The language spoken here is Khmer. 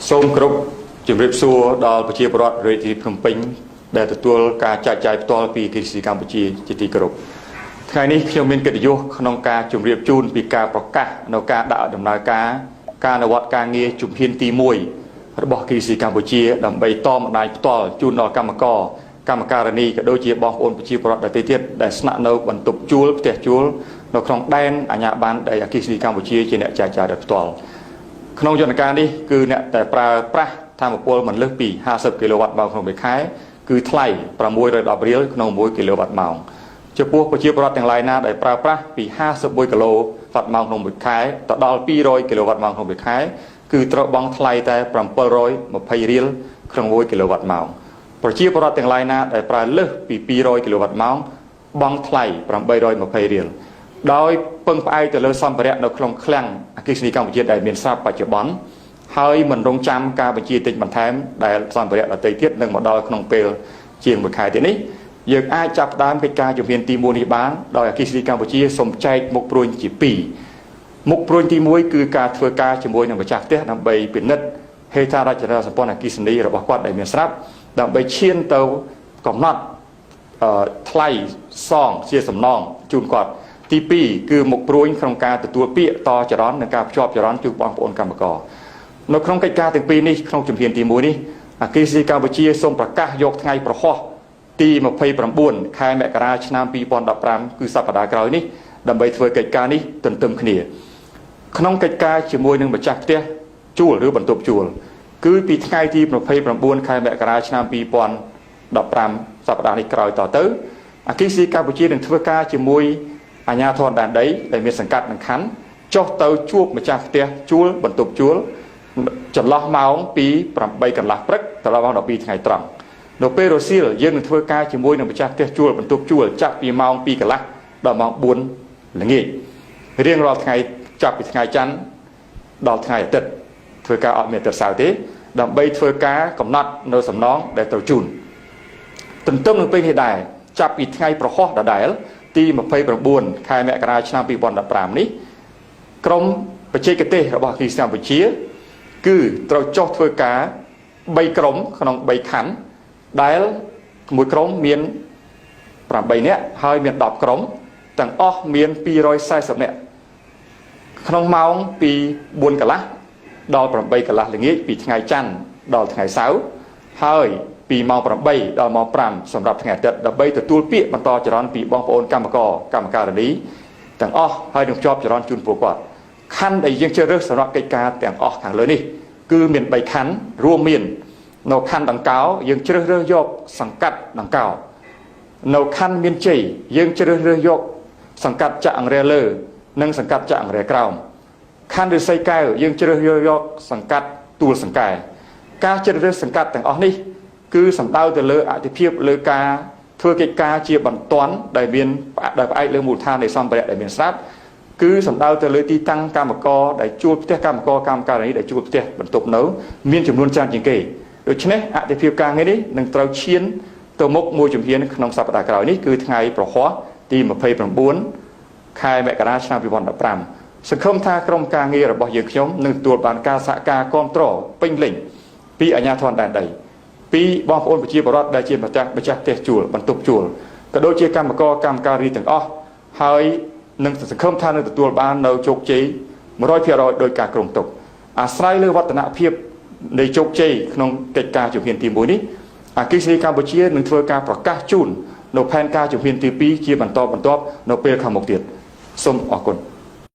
សូមគោរពជម្រាបសួរដល់ប្រជាពលរដ្ឋរាជធានីភ្នំពេញដែលទទួលការចែកចាយផ្ទាល់ពីអគ្គិសនីកម្ពុជាជាទីគោរពថ្ងៃនេះខ្ញុំមានកិត្តិយសក្នុងការជម្រាបជូនពីការប្រកាសនៅការដាក់ដំណើរការការអនុវត្តការងារជំហានទី1របស់អគ្គិសនីកម្ពុជាដើម្បីតបណ្ដាញផ្ទាល់ជូនដល់កម្មករកម្មការិនីក៏ដូចជាបងប្អូនប្រជាពលរដ្ឋដទៃទៀតដែលស្នាក់នៅបន្ទប់ជួលផ្ទះជួលនៅក្នុងដែនអាជ្ញាប័ណ្ណដែលអគ្គិសនីកម្ពុជាជាអ្នកចែកចាយដោយផ្ទាល់ក្នុងយន្តការនេះគឺអ្នកតែប្រើប្រាស់ធម្មពលមិនលើសពី50គីឡូវ៉ាត់ម៉ោងក្នុងមួយខែគឺថ្លៃ610រៀលក្នុង1គីឡូវ៉ាត់ម៉ោងចំពោះប្រជាពលរដ្ឋទាំងឡាយណាដែលប្រើប្រាស់ពី51គីឡូវ៉ាត់ម៉ោងក្នុងមួយខែទៅដល់200គីឡូវ៉ាត់ម៉ោងក្នុងមួយខែគឺត្រូវបង់ថ្លៃតែ720រៀលក្នុង1គីឡូវ៉ាត់ម៉ោងប្រជាពលរដ្ឋទាំងឡាយណាដែលប្រើលើសពី200គីឡូវ៉ាត់ម៉ោងបង់ថ្លៃ820រៀលដោយពឹងផ្អែកទៅលើសម្ភារៈនៅក្នុងឃ្លាំងអគ្គិសនីកម្ពុជាដែលមានស្រាប់បច្ចុប្បន្នហើយមិនរងចាំការបញ្ជាទិញបន្ថែមដែលសម្ភារៈដទៃទៀតនឹងមកដល់ក្នុងពេលជាងមួយខែទៀតនេះយើងអាចចាប់ផ្ដើមកិច្ចការជំហានទី1នេះបានដោយអគ្គិសនីកម្ពុជាសូមចែកមុខព្រួញជា2មុខព្រួញទី1គឺការធ្វើការជាមួយនឹងម្ចាស់ផ្ទះដើម្បីពិនិត្យហេដ្ឋារចនាសម្ព័ន្ធអគ្គិសនីរបស់គាត់ដែលមានស្រាប់ដើម្បីឈានទៅកំណត់ថ្លៃសងជាសំណងជូនគាត់ទី2គឺមុខព្រួញក្នុងការទទួលពាក្យតចរន្តនិងការភ្ជាប់ចរន្តជូនបងប្អូនកម្មករនៅក្នុងកិច្ចការទាំងពីរនេះក្នុងជំហានទី1នេះអគ្គិសនីកម្ពុជាសូមប្រកាសយកថ្ងៃប្រហោះទី29ខែមករាឆ្នាំ2015គឺសប្តាហ៍ក្រោយនេះដើម្បីធ្វើកិច្ចការនេះទន្ទឹមគ្នាក្នុងកិច្ចការជាមួយនឹងម្ចាស់ផ្ទះជួលឬបន្ទប់ជួលគឺពីថ្ងៃទី29ខែមករាឆ្នាំ2015សប្តាហ៍នេះក្រោយតទៅអគ្គិសនីកម្ពុជានឹងធ្វើការជាមួយអាជ្ញាធរដែនដីដែលមានសង្កាត់និងខណ្ឌចុះទៅជួបម្ចាស់ផ្ទះជួលបន្ទប់ជួលចន្លោះម៉ោងពី8កន្លះព្រឹកដល់ម៉ោង12ថ្ងៃត្រង់នៅពេលរសៀលយើងនឹងធ្វើការជាមួយនឹងម្ចាស់ផ្ទះជួលបន្ទប់ជួលចាប់ពីម៉ោង2កន្លះដល់ម៉ោង4ល្ងាចរៀងរាល់ថ្ងៃចាប់ពីថ្ងៃច័ន្ទដល់ថ្ងៃអាទិត្យធ្វើការអត់មានអាទិត្យសៅរ៍ទេដើម្បីធ្វើការកំណត់នៅសំណងដែលត្រូវជូនទន្ទឹមនឹងពេលនេះដែរចាប់ពីថ្ងៃប្រហោះដដែលទី29ខែមករាឆ្នាំ2015នេះក្រុមបច្ចេកទេសរបស់អគ្គិសនីកម្ពុជាគឺត្រូវចុះធ្វើការ3ក្រុមក្នុង3ខណ្ឌដែលមួយក្រុមមាន8នាក់ហើយមាន10ក្រុមទាំងអស់មាន240នាក់ក្នុងម៉ោងពី4កន្លះដល់8កន្លះល្ងាចពីថ្ងៃច័ន្ទដល់ថ្ងៃសៅរ៍ហើយពីម៉ោង8ដល់ម៉ោង5សម្រាប់ថ្ងៃអាទិត្យដើម្បីទទួលពាក្យបន្តចរន្តពីបងប្អូនកម្មករកម្មការិនីទាំងអស់ហើយនឹងភ្ជាប់ចរន្តជូនពួកគាត់ខណ្ឌដែលយើងជ្រើសរើសសម្រាប់កិច្ចការទាំងអស់ខាងលើនេះគឺមាន3ខណ្ឌរួមមាននៅខណ្ឌដង្កោយើងជ្រើសរើសយកសង្កាត់ដង្កោនៅខណ្ឌមានជ័យយើងជ្រើសរើសយកសង្កាត់ចាក់អង្រែលើនិងសង្កាត់ចាក់អង្រែក្រោមខណ្ឌឫស្សីកែវយើងជ្រើសរើសយកសង្កាត់ទួលសង្កែការជ្រើសរើសសង្កាត់ទាំងអស់នេះគឺសំដៅទៅលើអតិភិបលើការធ្វើកិច្ចការជាបន្ទាន់ដែលមានដែលផ្អែកលើមូលដ្ឋាននៃសម្ភារៈដែលមានស្រាប់គឺសំដៅទៅលើទីតាំងកម្មករដែលជួលផ្ទះកម្មករកម្មការិនីដែលជួលផ្ទះបន្ទប់នៅមានចំនួនច្រើនជាងគេដូច្នេះអតិភិបការងារនេះនឹងត្រូវឈានទៅមុខមួយជំហានក្នុងសប្តាហ៍ក្រោយនេះគឺថ្ងៃប្រហោះទី29ខែមករាឆ្នាំ2015សង្ឃឹមថាក្រុមការងាររបស់យើងខ្ញុំនឹងទទួលបានការសហការគាំទ្រពេញលេញពីអាជ្ញាធរដែនដីពីបងប្អូនប្រជាពលរដ្ឋដែលជាម្ចាស់ផ្ទះជួលបន្ទប់ជួលក៏ដូចជាកម្មករកម្មការីទាំងអស់ហើយនឹងសង្ឃឹមថានឹងទទួលបាននៅជោគជ័យ 100% ដោយការគ្រោងទុកអាស្រ័យលើវឌ្ឍនភាពនៃជោគជ័យក្នុងកិច្ចការជំហានទី1នេះអគ្គិសនីកម្ពុជានឹងធ្វើការប្រកាសជូននៅផែនការជំហានទី2ជាបន្តបន្ទាប់នៅពេលខាងមុខទៀតសូមអរគុណ។